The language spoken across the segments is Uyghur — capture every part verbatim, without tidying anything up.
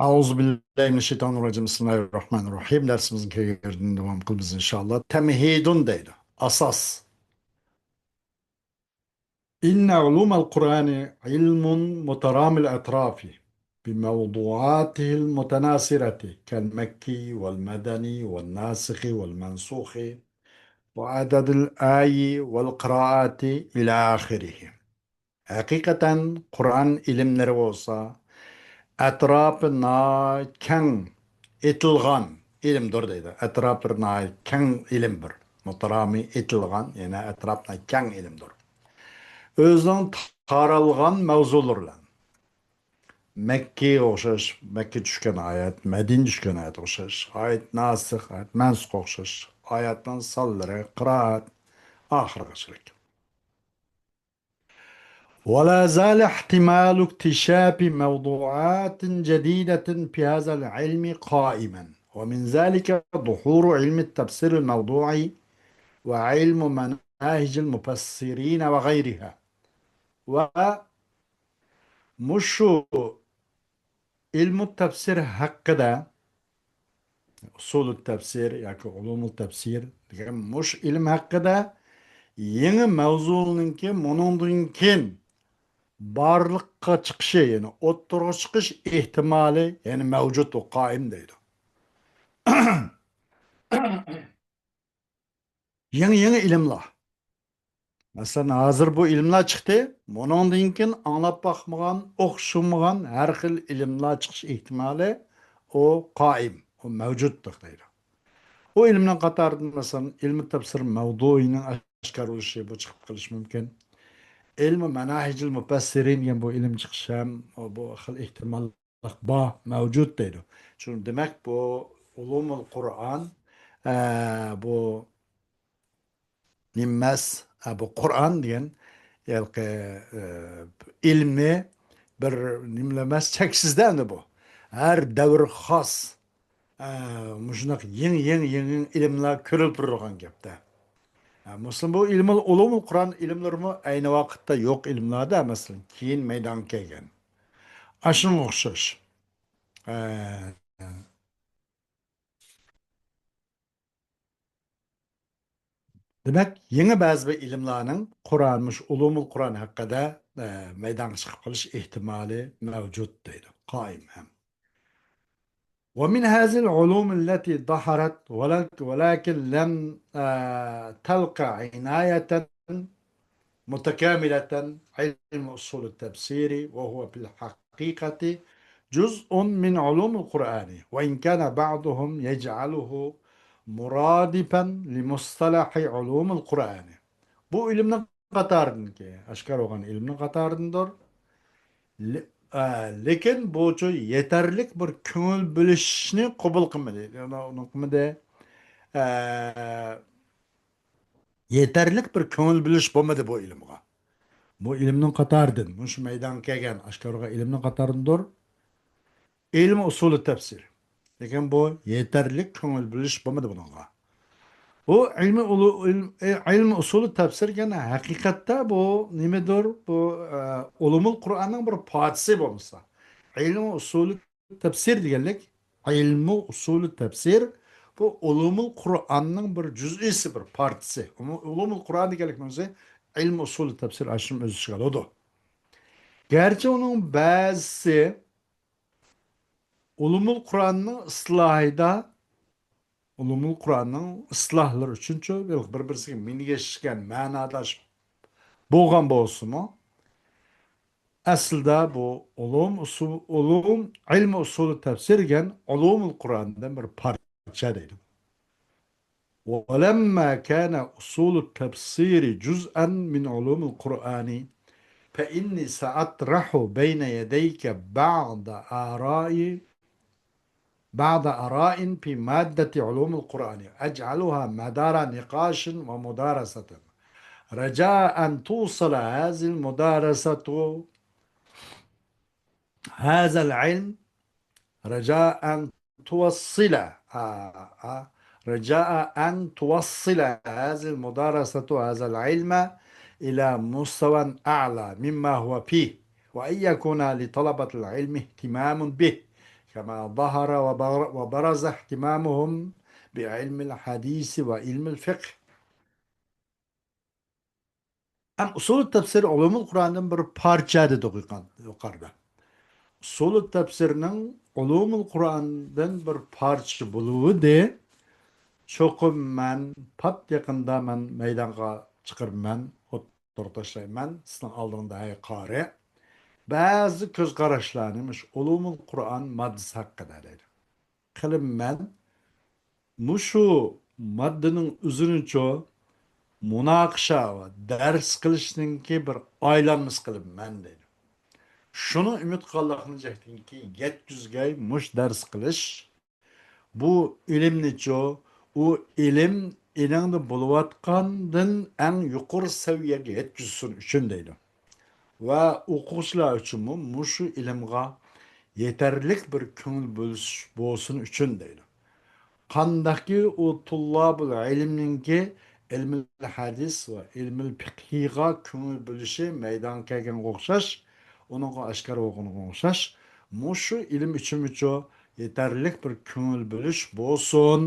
أعوذ بالله من الشيطان الرجيم. بسم الله الرحمن الرحيم. دەرسىمىزنى كەلگۈردىن داۋام قىلىمىز، ئىنشائاللا. تەمھىدۇن دەيدۇ. ئاساس. إن علوم القرآن علم مترامي الأطراف بموضوعاته المتناثرة كالمكي والمدني والناسخ والمنسوخ وعدد الآي والقراءات إلى آخره. ھەقىقەتەن قۇرئان ئىلىملىرى بولسا ئەتراپى ناھايىتى كەڭ ئېتىلغان ئىلىمدۇر دەيدۇ. ئەتراپى ناھايىتى كەڭ ئىلىمدۇر. مۇترامى ئېتىلغان، يەنى ئەتراپى كەڭ ئىلىمدۇر. ئۆزىنىڭ تارالغان مەۋزۇلىرى بىلەن. مەككىگە ئوخشاش، مەككە چۈشكەن ئايەت، مەدىنە چۈشكەن ئايەت ئوخشاش، ئايەت ناسىخ، ئايەت مەنسۇخ ئوخشاش، ئايەتنىڭ سانلىرى، قىرائەت، ئاخىرىغىچىلىك. ولا زال احتمال اكتشاف موضوعات جديدة في هذا العلم قائما، ومن ذلك ظهور علم التفسير الموضوعي وعلم مناهج المفسرين وغيرها. ۋە مۇشۇ ئىلمۇ تەپسىر ھەققىدە، ئۇسۇلۇ تەپسىر ياكى ئۇلۇمۇ تەپسىر دېگەن مۇشۇ ئىلىم ھەققىدە يېڭى مەۋزۇنىڭكى مۇنىڭدىن كېيىن بارلىققا چىقىشى، يەنى ئوتتۇرىغا چىقىش ئېھتىمالى، يەنى مەۋجۇت، ئۇ قائىم دەيدۇ. يېڭى-يېڭى ئىلىملار. مەسىلەن، ھازىر بۇ ئىلىملار چىقتى، بۇنىڭدىن كېيىن ئاڭلاپ باقمىغان، ئوقۇشمىغان ھەر خىل ئىلىملار چىقىش ئېھتىمالى، ئۇ قائىم، ئۇ مەۋجۇتتۇر دەيدۇ. ئۇ ئىلىمنىڭ قاتارىدا، مەسىلەن، ئىلمى تەپسىر مەۋدۇئىنىڭ ئاشكارا بولۇشى، بۇ چىقىپ قېلىشى مۇمكىن. ئىلمى مەناھىجىل مۇپەسسىرىن دېگەن بۇ ئىلىم چىقىشى ھەم بۇ خىل ئېھتىمال بار، مەۋجۇت دەيدۇ. شۇ دېمەك، بۇ ئۇلۇمۇل قۇرئان، ئە، بۇ نېمە ئەمەس، ئە، بۇ قۇرئان دېگەن ھېلىقى، ئە، ئىلمى بىر نېمىلا ئەمەس، چەكسىز-دە ئەمدى بۇ. ھەر دەۋر خاس، ئە، مۇشۇنداق يېڭى، يېڭى، يېڭى ئىلىملار كۆرۈلۈپ تۇرىدىغان گەپ-دە. ئە، مۇسلىم بۇ ئىلمۇل ئۇلۇمۇل قۇرئان ئىلىملىرىمۇ ئەينى ۋاقىتتا يوق ئىلىملار-دە، مەسىلەن، كېيىن مەيدانغا كەلگەن. ئاشۇنىڭغا ئوخشاش. ئە، دېمەك، يېڭى بەزى بىر ئىلىملارنىڭ قۇرئان، مۇشۇ ئۇلۇمۇل قۇرئان ھەققىدە، ئە، مەيدانغا چىقىپ قېلىش ئېھتىمالى مەۋجۇت دەيدۇ. قائىم ھەم. ومن هذه العلوم التي ظهرت ولك-، ولكن لم، آه، تلق عناية متكاملة علم أصول التفسير، وهو في الحقيقة جزء من علوم القرآن، وإن كان بعضهم يجعله مرادفا لمصطلح علوم القرآن. بۇ ئىلىمنىڭ قاتارىدىنكى، ئاشكارا بولغان ئىلىمنىڭ قاتارىدىندۇر. لې-، ئە، لېكىن بۇچۇ يېتەرلىك بىر كۆڭۈل بۆلۈشنى قوبۇل قىلمىدى. يەنى ئۇنى قىلمىدى. ئە، يېتەرلىك بىر كۆڭۈل بۆلۈش بولمىدى بۇ ئىلىمغا. بۇ ئىلىمنىڭ قاتارىدىن، مۇشۇ مەيدانغا كەلگەن ئاشكارا بولغان ئىلىمنىڭ قاتارىدىندۇر. ئىلمى ئۇسۇلى تەپسىر. لېكىن بۇ يېتەرلىك كۆڭۈل بۆلۈش بولمىدى بۇنىڭغا. بۇ ئىلمى ئۇلۇ-، ئىلم-، ئە، ئىلمى ئۇسۇلى تەپسىر دېگەن ھەقىقەتتە بۇ نېمىدۇر؟ بۇ، ئە، ئۇلۇمۇل قۇرئاننىڭ بىر پارچىسى بولمىسا. ئىلمى ئۇسۇلى تەپسىر دېگەنلىك، ئىلمى ئۇسۇلى تەپسىر، بۇ ئۇلۇمۇل قۇرئاننىڭ بىر جۈزئىسى، بىر پارچىسى. ئۇمۇ-، ئۇلۇمۇل قۇرئان دېگەنلىك نېمىسى؟ ئىلمى ئۇسۇلى تەپسىر ئاشۇنى ئۆز ئىچىگە ئالىدۇ. گەرچە ئۇنىڭ بەزىسى ئۇلۇمۇل قۇرئاننىڭ ئىسلاھىدا، ئۇلۇمۇل قۇرئاننىڭ ئىسلاھلىرى ئۈچۈنچۇ، بىر-، بىر-بىرسىگە مىنگەشكەن مەناداش بولغان بولسىمۇ، ئەسلىدە بۇ ئۇلۇم ئۇسۇل، ئۇلۇم، ئىلمى ئۇسۇلى تەپسىر دېگەن ئۇلۇمۇل قۇرئاندىن بىر پارچە دەيدۇ. ولما كان أصول التفسير جزءا من علوم القرآن، فإني سأطرح بين يديك بعض آراء، بعض آراء في مادة علوم القرآن، أجعلها مدار نقاش ومدارسة، رجاء أن توصل هذه المدارسة، هذا العلم، رجاء أن توصل، آه، آه، رجاء أن توصل هذه المدارسة هذا العلم إلى مستوى أعلى مما هو فيه، وأن يكون لطلبة العلم اهتمام به، كما ظهر وبر-، وبرز اهتمامهم بعلم الحديث وعلم الفقه. ئەم ئۇسۇل تەپسىر ئۇلۇمۇل قۇرئاندىن بىر پارچە دېدۇق يۇقار-، يۇقارىدا. ئۇسۇل تەپسىرنىڭ ئۇلۇمۇل قۇرئاندىن بىر پارچە بولۇۋىدى. چوقۇم مەن پات يېقىندا مەن مەيدانغا چىقىرىمەن، ئوتتۇرىغا تاشلايمەن سىزنىڭ ئالدىڭدا، ھەي قارى. بەزى كۆز قاراشلارنى مۇشۇ ئۇلۇمۇل قۇرئان ماددىسى ھەققىدە دەيدۇ. قىلىمەن. مۇشۇ ماددىنىڭ ئۆزىنىچۇ مۇناقىشە ۋە دەرس قىلىشنىڭكى بىر ئايلانمىسى قىلىمەن دەيدۇ. شۇنى ئۈمىد قىلغانلىقنى جەھدىنكى يەتكۈزگەي مۇش دەرس قىلىش. بۇ ئىلىمنىچۇ، ئۇ ئىلىم ئېلىڭدا بولۇۋاتقاندىن ئەڭ يۇقىرى سەۋىيەگە يەتكۈزسۇن ئۈچۈن دەيدۇ. ۋە ئوقۇغۇچىلار ئۈچۈنمۇ مۇشۇ ئىلىمغا يېتەرلىك بىر كۆڭۈل بۆلۈش بولسۇن ئۈچۈن دەيدۇ. قانداقكى ئۇ تۇللابۇل ئىلىمنىڭكى ئىلمىل ھەدىس ۋە ئىلمىل پىقھىغا كۆڭۈل بۆلۈشى مەيدانغا كەلگەنگە ئوخشاش، ئۇنىڭغا ئاشكارا بولغىنىغا ئوخشاش، مۇشۇ ئىلىم ئۈچۈنمۇچۇ يېتەرلىك بىر كۆڭۈل بۆلۈش بولسۇن،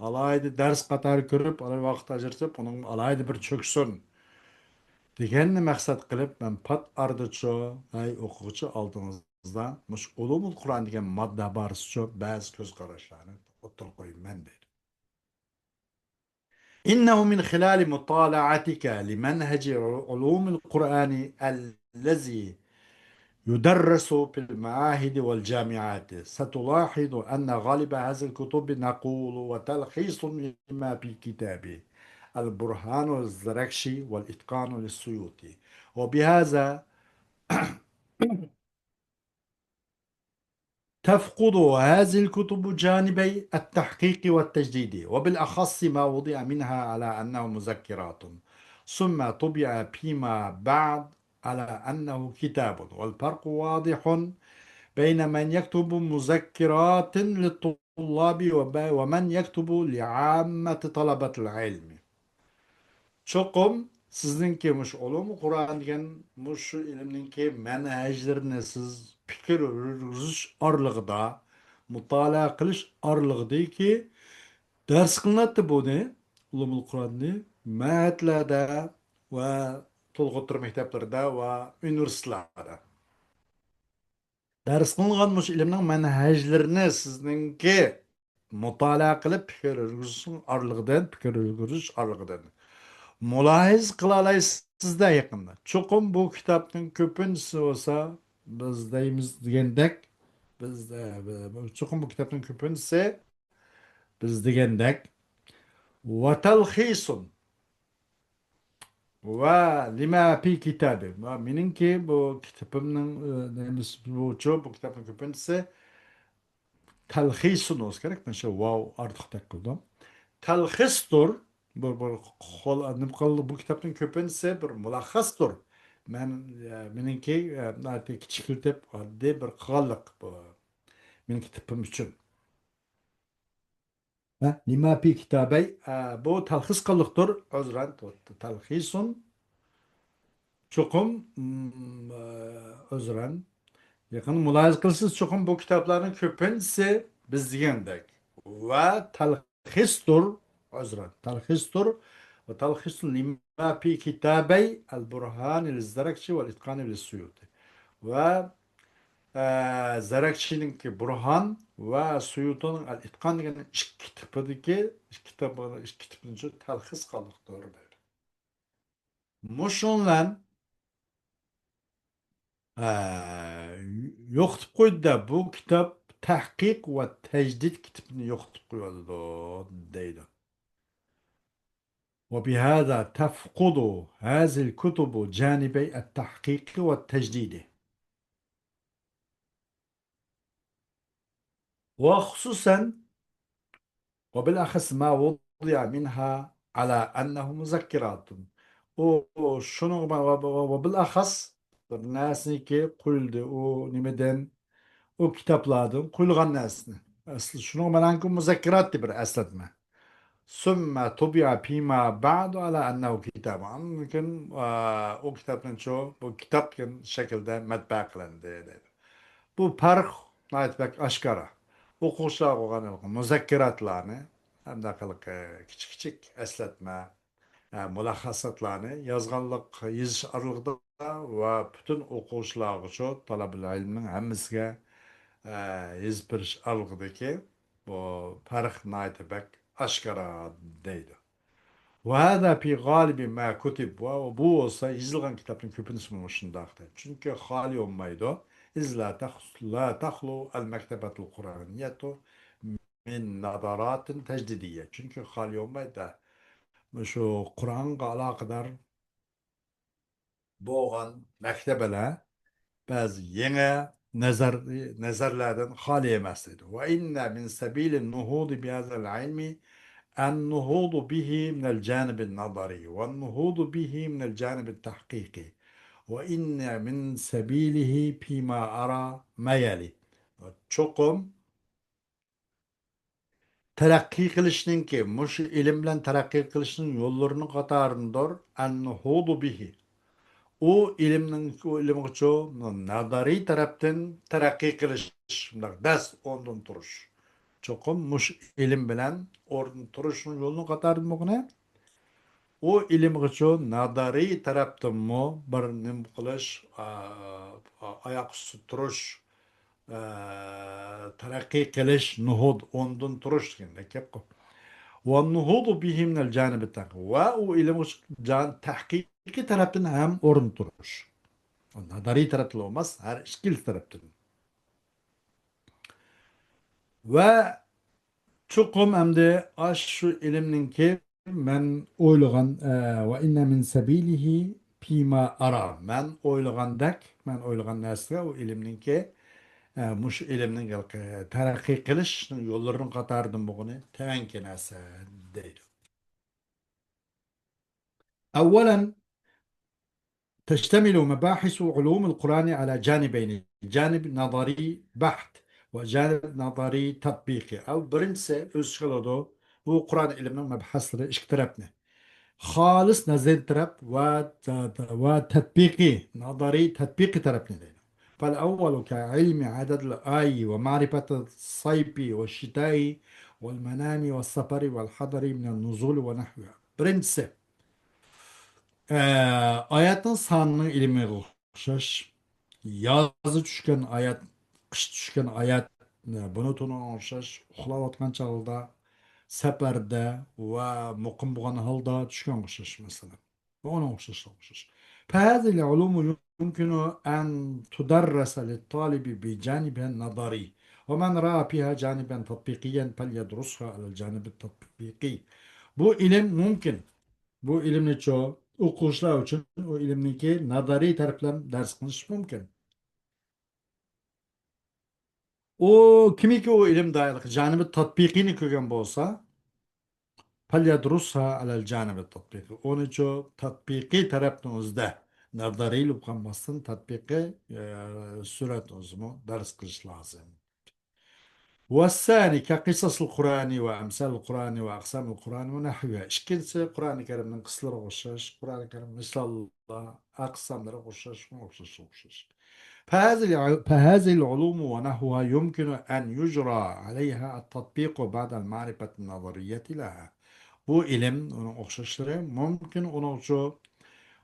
ئالاھىدە دەرس قاتارى كۆرۈپ، ئالاھىدە ۋاقىت ئاجرىتىپ، ئۇنىڭ ئالاھىدە بىر چۆكسۇن دېگەننى مەقسەت قىلىپ، مەن پات ئارىدىچۇ، ھەي ئوقۇغۇچى، ئالدىڭىزدا مۇشۇ ئۇلۇمۇل قۇرئان دېگەن ماددا بارىسىچۇ بەزى كۆز قاراشلارنى ئوتتۇرىغا قويىمەن دەيدۇ. إنه من خلال مطالعتك لمنهج علوم القرآن الذي يدرس في المعاهد والجامعات ستلاحظ أن غالب هذه الكتب نقول وتلخيص لما في كتاب البرهان للزركشي والإتقان للسيوطي. وبهذا تفقد هذه الكتب جانبي التحقيق والتجديد، وبالأخص ما وضع منها على أنه مذكرات، ثم طبع فيما بعد على أنه كتاب، والفرق واضح بين من يكتب مذكرات للطلاب وب-، ومن يكتب لعامة طلبة العلم. چوقۇم سىزنىڭكى مۇشۇ ئۇلۇم قۇرئان دېگەن مۇشۇ ئىلىمنىڭكى مەنھەجلىرىنى سىز پىكىر يۈرگۈزۈش ئارىلىقىدا، مۇتالىئە قىلىش ئارىلىقىدىكى دەرس قىلىناتتى بۇنى، ئۇلۇمۇل قۇرئاننى مەھەتلەردە ۋە تولۇق ئوتتۇرا مەكتەپلىرىدە ۋە ئۇنىۋېرسىتېتلاردا. دەرس قىلىنغان مۇشۇ ئىلىمنىڭ مەنھەجلىرىنى سىزنىڭكى مۇتالىئە قىلىپ، پىكىر يۈرگۈزۈشنىڭ ئارىلىقىدىن، پىكىر يۈرگۈزۈش ئارىلىقىدىن مۇلاھىزە قىلالايسىز-دە يېقىندا. چوقۇم بۇ كىتابنىڭ كۆپىنچىسى بولسا، بىز دەيمىز دېگەندەك، بىز، ئە، چوقۇم بۇ كىتابنىڭ كۆپىنچىسى بىز دېگەندەك، ۋە تەلخىسۇن ۋە لىما پى كىتابى. ۋە مېنىڭكى بۇ كىتابىمنىڭ، ئە، نېمىسى بۇچۇ، بۇ كىتابنىڭ كۆپىنچىسى تەلخىسۇن بولسا كېرەك. مەن شۇ ۋاۋ ئارتۇقتەك قىلدىم. تەلخىستۇر. بۇ، بۇ قول، نېمە قىلدى؟ بۇ كىتابنىڭ كۆپىنچىسى بىر مۇلەخخەستۇر. مەن، ئە، مېنىڭكى، ئە، ناھايىتى كىچىكلىتىپ، ئاددىي بىر قىلغانلىق بۇ مېنىڭ كىتابىم ئۈچۈن. ھە، لىما پى كىتابەي، ئە، بۇ تەلخىس قىللىقتۇر. ئۆزرەن، تەلخىسۇن. چوقۇم، ئۇم، ئە، ئۆزرەن. يېقىن مۇلاھىزە قىلسىز، چوقۇم بۇ كىتابلارنىڭ كۆپىنچىسى بىز دېگەندەك. ۋە تەلخىستۇر، ئۆزرەن. تەلخىستۇر. ۋە تەلخىستۇر لىما پى كىتابەي ئەل بۇرھان لىززەرەكشى ۋەل ئىتقان لىسسۇيۇتى. ۋە، ئە، زەرەكشىنىڭكى بۇرھان ۋە سۇيۇتىنىڭ ئەل ئىتقان دېگەن ئىككى كىتابىدىكى، ئىككى كىتاب، ئىككى كىتابنى تەلخىس قىللىقتۇر دەيدۇ. مۇشۇ بىلەن، ئە، يوقىتىپ قويدى-دە، بۇ كىتاب تەھقىق ۋە تەجدىد كىتابىنى يوقىتىپ قويۇۋاتىدۇ دەيدۇ. وبهذا تفقد هذه الكتب جانبي التحقيق والتجديد. وخصوصا وبالأخص ما وضع منها على أنه مذكرات. ئۇ، ئۇ شۇنىڭغا، ۋە، ۋە، ۋە، ۋە بىلئەخەس بىر نەرسىنىكى قويۇلدى، ئۇ نېمىدىن، ئۇ كىتابلاردىن قويۇلغان نەرسىنى. ئەسلى شۇنىڭغا مانا مۇزەككىرات دەپ بىر ئەسلەتمە. ثم طبع فيما بعد على أنه كتاب. ئاندىن كېيىن، ئا، ئۇ كىتابنىڭچۇ، بۇ كىتاب دېگەن شەكىلدە مەتبەئە قىلىندى دەيدۇ. بۇ پەرق ناھايىتى بەك ئاشكارا. ئوقۇغۇچىلارغا بولغان مۇزەككىراتلارنى ھەمدە ھېلىقى كىچىك كىچىك ئەسلەتمە، ئە، مۇلاخاساتلارنى يازغانلىق، يېزىش ئارىلىقىدا ۋە پۈتۈن ئوقۇغۇچىلارغىچۇ، تالابىل ئىلىمنىڭ ھەممىسىگە، ئە، يېزىپ بېرىش ئارىلىقىدىكى بۇ پەرق ناھايىتى بەك ئاشكارا دەيدۇ. وهذا في غالب ما كتب. ۋە بۇ بولسا يېزىلغان كىتابنىڭ كۆپىنچىسى مۇشۇنداق دەيدۇ. چۈنكى خالىي بولمايدۇ. إذ لا تخ-، لا تخلو المكتبة القرآنية من نظرات تجديدية. چۈنكى خالىي بولمايدۇ. مۇشۇ قۇرئانغا ئالاقىدار بولغان مەكتەپلەر بەزى يېڭى نەزەر، نەزەرلەردىن خالىي ئەمەس دەيدۇ. وإن من سبيل النهوض بهذا العلم النهوض به من الجانب النظري والنهوض به من الجانب التحقيقي. وإن من سبيله فيما أرى ما يلي. چوقۇم تەرەققىي قىلىشنىڭكى، مۇشۇ ئىلىم بىلەن تەرەققىي قىلىشنىڭ يوللىرىنىڭ قاتارىدىندۇر، النهوض به. ئۇ ئىلىمنىڭ، ئۇ ئىلىمغىچۇ نەزەرىي تەرەپتىن تەرەققىي قىلىش، شۇنداق دەس ئورنىدىن تۇرۇش. چوقۇم مۇشۇ ئىلىم بىلەن ئورنىدىن تۇرۇشنىڭ يولىنىڭ قاتارىدىن بولغىنى، ئۇ ئىلىمغىچۇ نەزەرىي تەرەپتىنمۇ بىر نېمە قىلىش، ئا، ئا، ئاياق ئۈستىدە تۇرۇش، ئە، تەرەققىي قىلىش، نۇھۇد، ئورنىدىن تۇرۇش دېگەندەك گەپقۇ. والنهوض به من الجانب التحقيقي. ۋە ئۇ ئىلىمغىچۇ جان-، تەھقىقىي تەرەپتىن ھەم ئورنىدىن تۇرۇش. نەزەرىي تەرەپتىن بولماس، ھەر ئىككىلىسى تەرەپتىن. ۋە چوقۇم ئەمدى ئاشۇ ئىلىمنىڭكى مەن ئويلىغان، ئە، وإن من سبيله فيما أرى. مەن ئويلىغاندەك، مەن ئويلىغان نەرسىگە ئۇ ئىلىمنىڭكى، ئە، مۇشۇ ئىلىمنىڭ ھېلىقى تەرەققىي قىلىشنىڭ يوللىرىنىڭ قاتارىدىن بولغىنى تۆۋەنكى نەرسە دەيدۇ. أولا، تشتمل مباحث علوم القرآن على جانبين، جانب نظري بحت وجانب نظري تطبيقي. ئەۋ بىرىنچىسى ئۆز ئىچىگە ئالىدۇ، بۇ قۇرئان ئىلمىنىڭ مەبھەسلىرى ئىككى تەرەپنى. خالىس نەزەرىي تەرەپ ۋە، ۋە تەتبىقىي، نەزەرىي تەتبىقىي تەرەپنى دەيدۇ. فالأول كعلم عدد الآي ومعرفة الصيف والشتاء والمنام والسفر والحضر من النزول ونحوها. بىرىنچىسى، ئە، ئايەتنىڭ سانىنىڭ ئىلمىغا ئوخشاش، يازدا چۈشكەن ئايەت، قىشتا چۈشكەن ئايەت، ئە، بۇنى تونۇشقا ئوخشاش، ئۇخلاۋاتقان چاغدا، سەپەردە ۋە مۇقىم بولغان ھالدا چۈشكەنگە ئوخشاش، مەسىلەن. ۋە ئۇنىڭغا ئوخشاش، ئوخشاش. فهذه العلوم يمكن أن تدرس للطالب بجانبها النظري، ومن رأى فيها جانبا تطبيقيا فليدرسها على الجانب التطبيقي. بۇ ئىلىم مۇمكىن. بۇ ئىلىمنىچۇ ئوقۇغۇچىلار ئۈچۈن ئۇ ئىلىمنىڭكى نەزەرىي تەرەپلەرنى دەرس قىلىش مۇمكىن. ئۇ كىمكى ئۇ ئىلىم دائىرىلىك جانىبى تەتبىقىينى كۆرگەن بولسا، فليدرسها على الجانب التطبيقي. ئۇنىچۇ تەتبىقىي تەرەپنىڭ ئۆزىدە، نەزەرىيلىك قالماستىن تەتبىقىي، ئە، سۈرەت ئۆزىمۇ دەرس قىلىش لازىم. والثاني كقصص القرآن وأمثال القرآن وأقسام القرآن ونحوها. ئىككىنچىسى، قۇرئانى كەرىمنىڭ قىسسىلىرىغا ئوخشاش، قۇرئانى كەرىم مىساللار، ئەقساملىرىغا ئوخشاش، ئوخشاش، ئوخشاش. فهذه الع-، فهذه العلوم ونحوها يمكن أن يجرى عليها التطبيق بعد المعرفة النظرية لها. بۇ ئىلىم، ئۇنىڭ ئوخشاشلىرى مۇمكىن، ئۇنىڭچۇ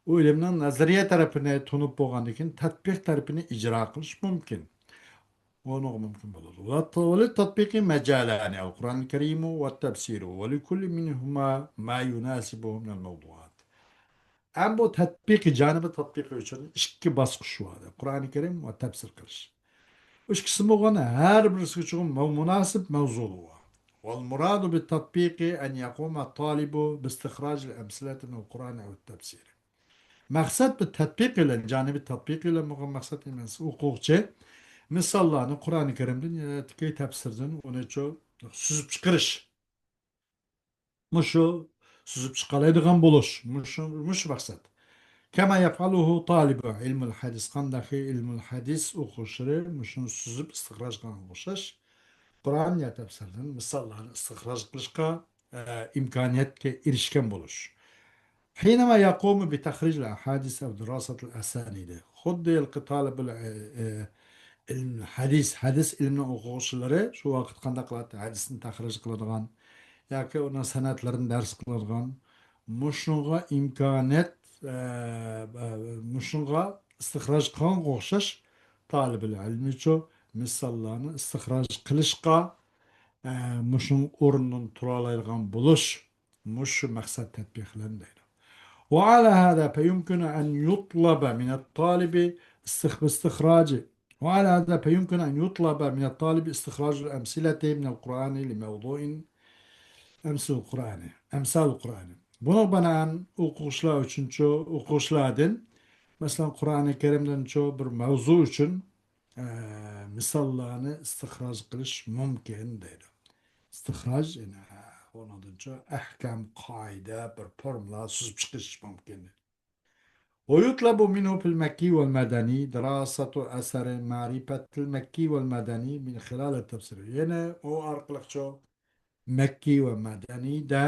ئۇ ئىلىمنىڭ نەزەرىيە تەرىپىنى تونۇپ بولغاندىن كېيىن تەتبىق تەرىپىنى ئىجرا قىلىش مۇمكىن. ئۇنىڭغا مۇمكىن بولىدۇ. وللتطبيق مجالان، القرآن الكريم والتفسير، ولكل منهما ما يناسبه من الموضوعات. ئەمما بۇ تەتبىقىي، جانىبى تەتبىقىي ئۈچۈن ئىككى باسقۇچ بار. قۇرئانى كەرىم ۋە تەپسىر قىلىش. ئىككىسى بولغان ھەر بىرسىگە چوقۇم مۇ-، مۇناسىب مەۋزۇلۇق بار. والمراد بالتطبيق أن يقوم الطالب باستخراج الأمثلة من القرآن أو التفسير. مەقسەت بۇ تەتبىق بىلەن، جانىبى تەتبىق بىلەن بولغان مەقسەت نېمە؟ ئوقۇغۇچى مىساللارنى قۇرئانى كەرىمدىن ياكى تەپسىردىن ئۇنى چو-، سۈزۈپ چىقىرىش. مۇشۇ سۈزۈپ چىقالايدىغان بولۇش. مۇشۇ، مۇشۇ مەقسەت. كما يفعله طالب علم الحديث. قانداقكى ئىلمۇل ھەدىس ئوقۇغۇچىلىرى مۇشۇنى سۈزۈپ ئىستىخراج قىلغانغا ئوخشاش، قۇرئان يا تەپسىردىن مىساللارنى ئىستىخراج قىلىشقا، ئە، ئىمكانىيەتكە ئېرىشكەن بولۇش. حينما يقوم بتخريج الأحاديث أو دراسة الأسانيد. خۇددى ھېلىقى تالىبۇل، ئە، ئە، ئىلىم، ھەدىس، ھەدىس ئىلمىنىڭ ئوقۇغۇچىلىرى شۇ ۋاقىت قانداق قىلاتتى؟ ھەدىسنى تەخرىج قىلىدىغان ياكى ئۇنىڭ سەنەدلىرىنى دەرس قىلىدىغان، مۇشۇنىڭغا ئىمكانىيەت، ئە، ئە، مۇشۇنىڭغا ئىستىخراج قىلغانغا ئوخشاش تالىبىل ئىلمىچۇ مىساللارنى ئىستىخراج قىلىشقا، ئە، مۇشۇنىڭ ئورنىدىن تۇرالايدىغان بولۇش، مۇشۇ مەقسەت تەتبىقلەندى دەيدۇ. وعلى هذا فيمكن أن يطلب من الطالب استخ-، استخراج، وعلى هذا فيمكن أن يطلب من الطالب استخراج الأمثلة من القرآن لموضوع أمثل القرآن، أمثال القرآن. بۇنىڭغا بىنائەن ئوقۇغۇچىلار ئۈچۈنچۇ، ئوقۇغۇچىلاردىن، مەسىلەن، قۇرئانى كەرىمدىنچۇ بىر مەۋزۇ ئۈچۈن، ئە، مىساللارنى ئىستىخراج قىلىش مۇمكىن دەيدۇ. ئىستىخراج، يەنى، ئۇنىڭدىنچۇ ئەھكام، قائىدە، بىر فورمۇلا سۈزۈپ چىقىش مۇمكىن. ويطلب منه في المكي والمدني دراسة أثر معرفة المكي والمدني من خلال التفسير. يەنە ئۇ ئارقىلىقچۇ مەككى ۋە مەدەنىيدە،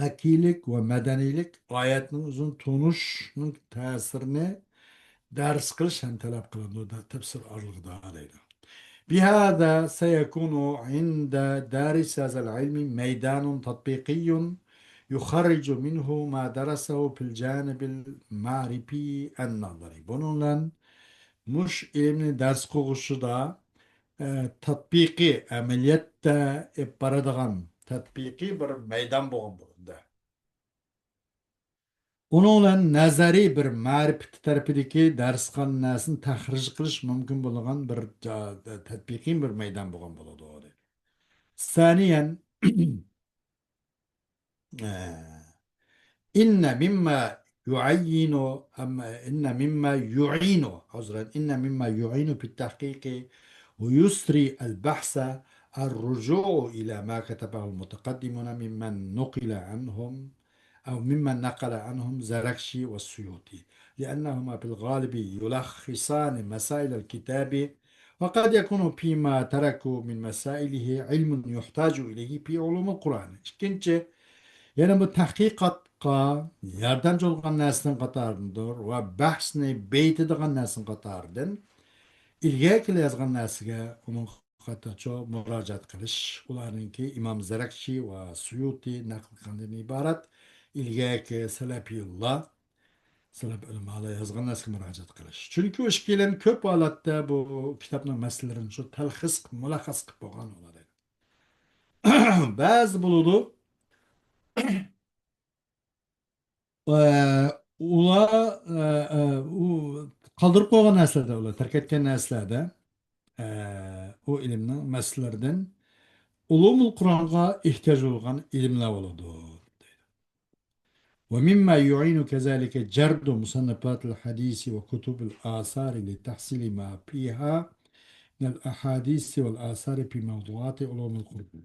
مەككىيلىك ۋە مەدەنىيلىك ئايەتنىڭ ئۆزىنى تونۇشنىڭ تەسىرىنى دەرس قىلىش ھەم تەلەپ قىلىنىدۇ، دە-، تەپسىر ئارىلىقىدا دەيدۇ. بهذا سيكون عند دارس هذا العلم ميدان تطبيقي يخرج منه ما درسه في الجانب المعرفي النظري. بۇنىڭ بىلەن مۇشۇ ئىلىمنى دەرس قىلغۇچىدا، ئە، تەتبىقىي، ئەمەلىيەتتە ئېلىپ بارىدىغان تەتبىقىي بىر مەيدان بولغان بولىدۇ. ئۇنىڭ بىلەن نەزەرىي بىر مەرىپىتى تەرىپىدىكى دەرس قىلغان نەرسىنى تەخرىج قىلىش مۇمكىن بولىدىغان بىر جا-، تەتبىقىي بىر مەيدان بولغان بولىدۇ. ثانيا، ئە، إن مما يعين، أما إن مما يعين، عذرا، إن مما يعين في التحقيق ويسري البحث الرجوع إلى ما كتبه المتقدمون ممن نقل عنهم أو ممن نقل عنهم زركشي والسيوطي، لأنهما في الغالب يلخصان مسائل الكتاب، وقد يكون فيما تركوا من مسائله علم يحتاج إليه في علوم القرآن. ئىككىنچى، يەنە بۇ تەھقىقاتقا ياردەمچى بولغان نەرسىنىڭ قاتارىدىندۇر ۋە بەھسنى بېيىتىدىغان نەرسىنىڭ قاتارىدىن ئىلگەرىكىلا يازغان نەرسىگە ئۇنىڭ قاتارىچۇ مۇراجىئەت قىلىش، ئۇلارنىڭكى ئىمام زەرەكشى ۋە سۇيۇتى نەقىل قىلغاندىن ئىبارەت ئىلگەرىكى سەلەپىيۇللا، سەلەپ ئۆلىمالار يازغان نەرسىگە مۇراجىئەت قىلىش. چۈنكى ئۇ ئىككىيلەن كۆپ ھالەتتە بۇ كىتابنىڭ مەسىلىلىرىنى شۇ تەلخىس قىلىپ، مۇلەخخەس قىلىپ بولغان بولىدۇ. بەزى بولىدۇ، ئە، ئۇلار، ئە، ئە، ئۇ قالدۇرۇپ قويغان نەرسىلەردە، ئۇلار تەرك ئەتكەن نەرسىلەردە، ئە، ئۇ ئىلىمنىڭ مەسىلىلىرىدىن ئۇلۇمۇل قۇرئانغا ئېھتىياج بولغان ئىلىملەر بولىدۇ. ومما يعين كذلك جرد مصنفات الحديث وكتب الآثار لتحصيل ما فيها من الأحاديث والآثار في موضوعات علوم القرآن.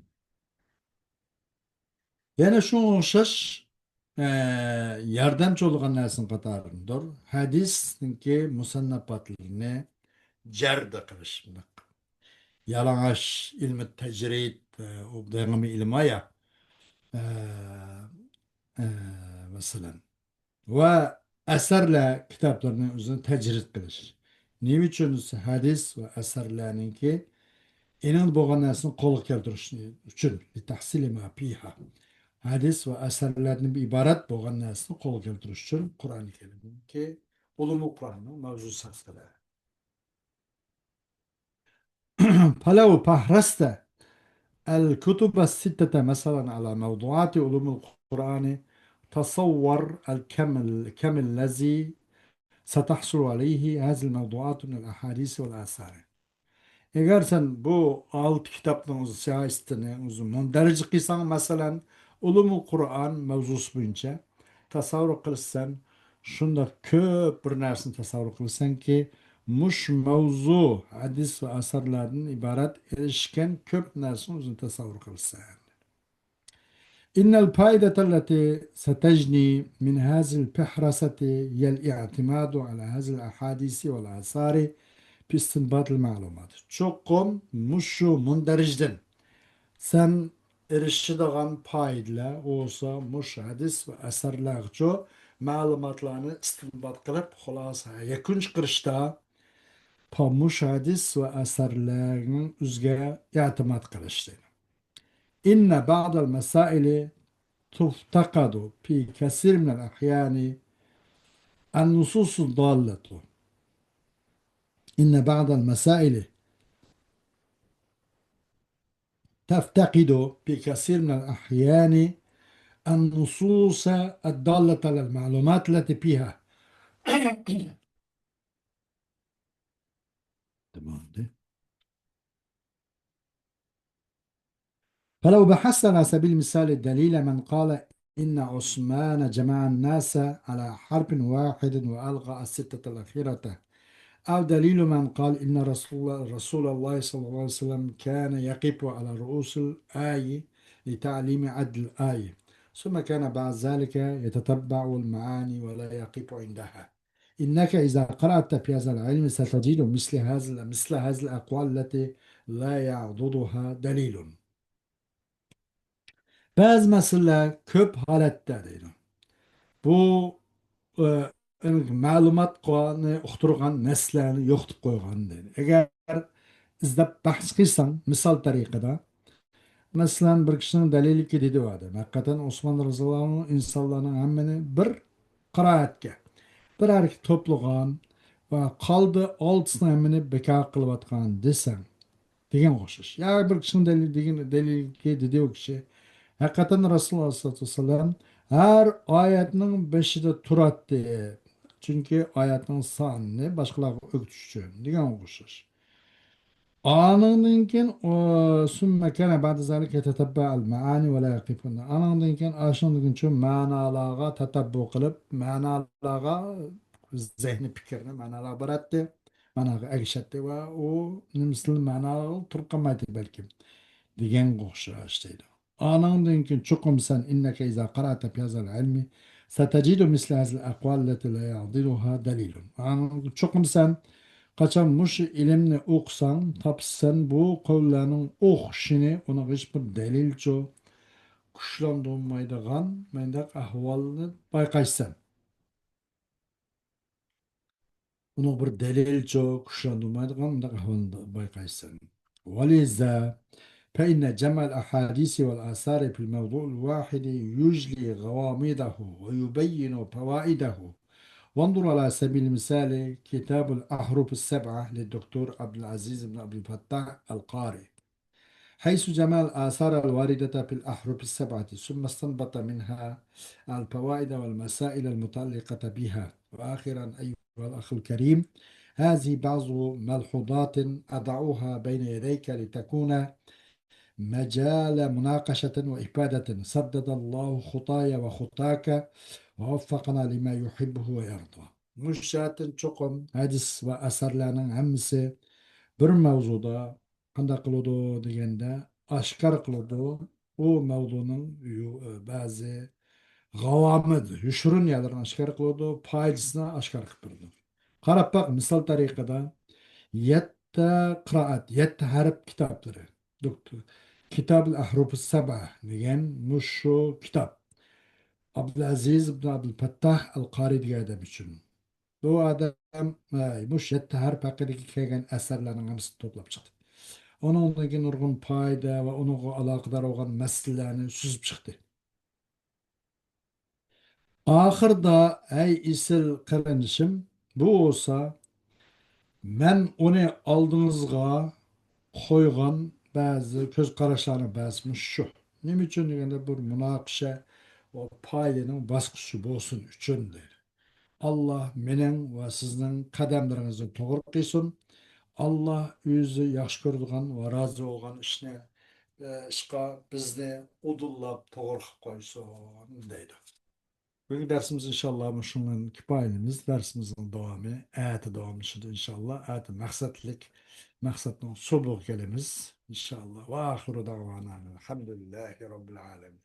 يەنە شۇڭا ئوخشاش، ئە، ياردەمچى بولغان نەرسىنىڭ قاتارىدىندۇر ھەدىسنىڭكى مۇسەننەپاتلىرىنى جەرد قىلىش، بۇنداق يالىڭاچ ئىلمى تەجرىد، ئە، ئۇ دېڭىمى ئىلما يا، ئە، ئە، مەسىلەن. ۋە ئەسەرلەر كىتابلىرىنى ئۆزىنى تەجرىد قىلىش. نېمە ئۈچۈن؟ ھەدىس ۋە ئەسەرلەرنىڭكى ئېنىڭ بولغان نەرسىنى قولغا كەلتۈرۈش ئۈچۈن، لتحصيل ما فيها. ھەدىس ۋە ئەسەرلەردىن ئىبارەت بولغان نەرسىنى قولغا كەلتۈرۈش ئۈچۈن قۇرئانى كەرىمنىڭكى، ئۇلۇمۇ قۇرئاننىڭ مەۋزۇسى ھەققىدە. فلو فهرست الكتب الستة مثلا على موضوعات علوم القرآن، تصور الكم، الكم الذي ستحصل عليه هذه الموضوعات من الأحاديث والآثار. ئەگەر سەن بۇ ئالتە كىتابنىڭ سىياھىسىنى ئۆزى مۇندەرىجە قىلساڭ، مەسىلەن، ئۇلۇمۇل قۇرئان مەۋزۇسى بويىچە تەسەۋۋۇر قىلىسەن، شۇنداق كۆپ بىر نەرسىنى تەسەۋۋۇر قىلىسەنكى، مۇشۇ مەۋزۇ ھەدىس ۋە ئەسەرلەردىن ئىبارەت ئېرىشكەن كۆپ نەرسىنى ئۆزۈڭ تەسەۋۋۇر قىلىسەن. إن الفائدة التي ستجني من هذه الفهرسة هي الاعتماد على هذه الأحاديث والآثار في استنباط المعلومات. چوقۇم مۇشۇ مۇندەرىجىدىن سەن ئېرىشىدىغان پايدىلار بولسا مۇشۇ ھەدىس ۋە ئەسەرلەرگىچۇ مەلۇماتلارنى ئىستىنبات قىلىپ، خۇلاسە، يەكۈن چىقىرىشتا، پا-، مۇشۇ ھەدىس ۋە ئەسەرلەرنىڭ ئۆزىگە ئېتىماد قىلىش دەيدۇ. إن بعض المسائل تفتقد في كثير من الأحيان النصوص الضالة. إن بعض المسائل تفتقد في كثير من الأحيان النصوص الدالة على المعلومات التي فيها. تمام ده. فلو بحثت على سبيل المثال دليل من قال إن عثمان جمع الناس على حرف واحد وألغى الستة الأخيرة، أو دليل من قال إن رسول، رسول الله صلى الله عليه وسلم كان يقف على رؤوس الآي لتعليم عد الآي، ثم كان بعد ذلك يتتبع المعاني ولا يقف عندها. إنك إذا قرأت في هذا العلم ستجد مثل هذا، مثل هذه الأقوال التي لا يعضدها دليل. بەزى مەسىلىلەر كۆپ ھالەتتە دەيدۇ. بۇ، ئە، مەلۇماتنى ئۇقتۇرغان نەسلەرنى يوقىتىپ قويغان دەيدۇ. ئەگەر ئىزدەپ بەھس قىلساڭ، مىسال تەرىقىدە، مەسىلەن، بىر كىشىنىڭ دەلىلى دېدى ئادەم. ھەقىقەتەن ئوسمان رەزىياللاھۇ ئەنھۇ ئىنسانلارنىڭ ھەممىنى بىر قىرائەتكە، بىر ھەرىكەتكە توپلىغان ۋە قالدى ئالتىسىنىڭ ھەممىنى بىكار قىلىۋاتقان دېسەڭ، دېگەنگە ئوخشاش. يا بىر كىشىنىڭ دەلىل-، دېگەن، دەلىلى دېدى ئۇ كىشى. ھەقىقەتەن رەسۇلۇللاھ سەللەللاھۇ ئەلەيھى ۋەسەللەم ھەر ئايەتنىڭ بېشىدا تۇراتتى. چۈنكى ئايەتنىڭ سانىنى باشقىلارغا ئۆگىتىش ئۈچۈن دېگەنگە ئوخشاش. ئانىڭدىن كېيىن، ئۇ، ثم كان بعد ذلك يتتبع المعاني ولا يقف عندها. ئانىڭدىن كېيىن، ئاشۇنىڭدىن كېيىن شۇ مەنالارغا تەتەببۇ قىلىپ، مەنالارغا زېھنى پىكرىنى مەنالارغا باراتتى. مەناغا ئەگىشەتتى ۋە ئۇ نېمىسىلا مەناغا تۇرۇپ قالمايتتى بەلكىم. دېگەنگە ئوخشاش دەيدۇ. ئانىڭدىن كېيىن چوقۇم سەن إنك إذا قرأت في هذا العلم ستجد مثل هذه الأقوال التي لا يعضدها دليل. ئانىڭدىن چوقۇم سەن قاچان مۇشۇ ئىلىمنى ئوقۇساڭ، تاپىسەن بۇ قەۋللەرنىڭ ئوخشىشىنى، ئۇنىڭغا ھېچبىر دەلىلچۇ كۈچلەندۈرمەيدىغان مۇنداق ئەھۋالنى بايقايسەن. ئۇنىڭ بىر دەلىلچۇ كۈچلەندۈرمەيدىغان مۇنداق ئەھۋالنى بايقايسەن. ولذا فإن جمع الأحاديث والآثار في الموضوع الواحد يجلي غوامضه ويبين فوائده. وانظر على سبيل المثال كتاب الأحرف السبعة للدكتور عبد العزيز بن عبد الفتاح القاري. حيث جمع الآثار الواردة في الأحرف السبعة، ثم استنبط منها الفوائد والمسائل المتعلقة بها. وآخرا، أيها الأخ الكريم، هذه بعض ملحوظات أضعها بين يديك لتكون مجال مناقشة وإفادة. سدد الله خطاي وخطاك، ووفقنا لما يحبه ويرضى. مۇشۇ جەھەتتىن چوقۇم ھەدىس ۋە ئەسەرلەرنىڭ ھەممىسى بىر مەۋزۇدا قانداق قىلىدۇ دېگەندە، ئاشكارا قىلىدۇ. ئۇ مەۋزۇنىڭ يۇ-، بەزى غاۋامىد، يوشۇرۇن يەرلىرىنى ئاشكارا قىلىدۇ، پايدىسىنى ئاشكارا قىلىپ بېرىدۇ. قاراپ باق، مىسال تەرىقىدە، يەتتە قىرائەت، يەتتە ھەرپ كىتابلىرى. دوكتور، كىتابۇل ئەھرۇفۇس سەبئە دېگەن مۇشۇ كىتاب. ئابدۇلئەزىز ئىبن ئابدۇلپەتتاھ ئەل قارى دېگەن ئادەم ئۈچۈن. بۇ ئادەم، ئە، مۇشۇ يەتتە ھەرپ ھەققىدىكى كەلگەن ئەسەرلەرنىڭ ھەممىسىنى توپلاپ چىقتى. ئۇنىڭدىن كېيىن نۇرغۇن پايدە ۋە ئۇنىڭغا ئالاقىدار بولغان مەسىلىلەرنى سۈزۈپ چىقتى. ئاخىرىدا، ئەي ئېسىل قېرىندىشىم، بۇ بولسا مەن ئۇنى ئالدىڭىزغا قويغان بەزى كۆز قاراشلارنىڭ بەزىسى مۇشۇ. نېمە ئۈچۈن دېگەندە، بىر مۇناقىشە ۋە پايدىنىڭ باسقۇچى بولسۇن ئۈچۈن دەيدۇ. ئاللا مېنىڭ ۋە سىزنىڭ قەدەملىرىڭىزنى توغرا قىلسۇن. ئاللا ئۆزى ياخشى كۆرىدىغان ۋە رازى بولغان ئىشنى، ئە، ئىشقا بىزنى ئۇدۇللاپ توغرا قىلىپ قويسۇن دەيدۇ. بۈگۈنكى دەرسىمىز ئىنشاللا مۇشۇنىڭ بىلەن كۇپايىلىمىز. دەرسىمىزنىڭ داۋامى ئەتە داۋاملىشىدۇ ئىنشاللا. ئەتە مەقسەتلىك، مەقسەتنىڭ سوبىغا كېلىمىز ئىنشاللا. ۋە ئاخىرۇ دەۋانا ئەلھەمدۇلىللاھى رەببىل ئالەمىن.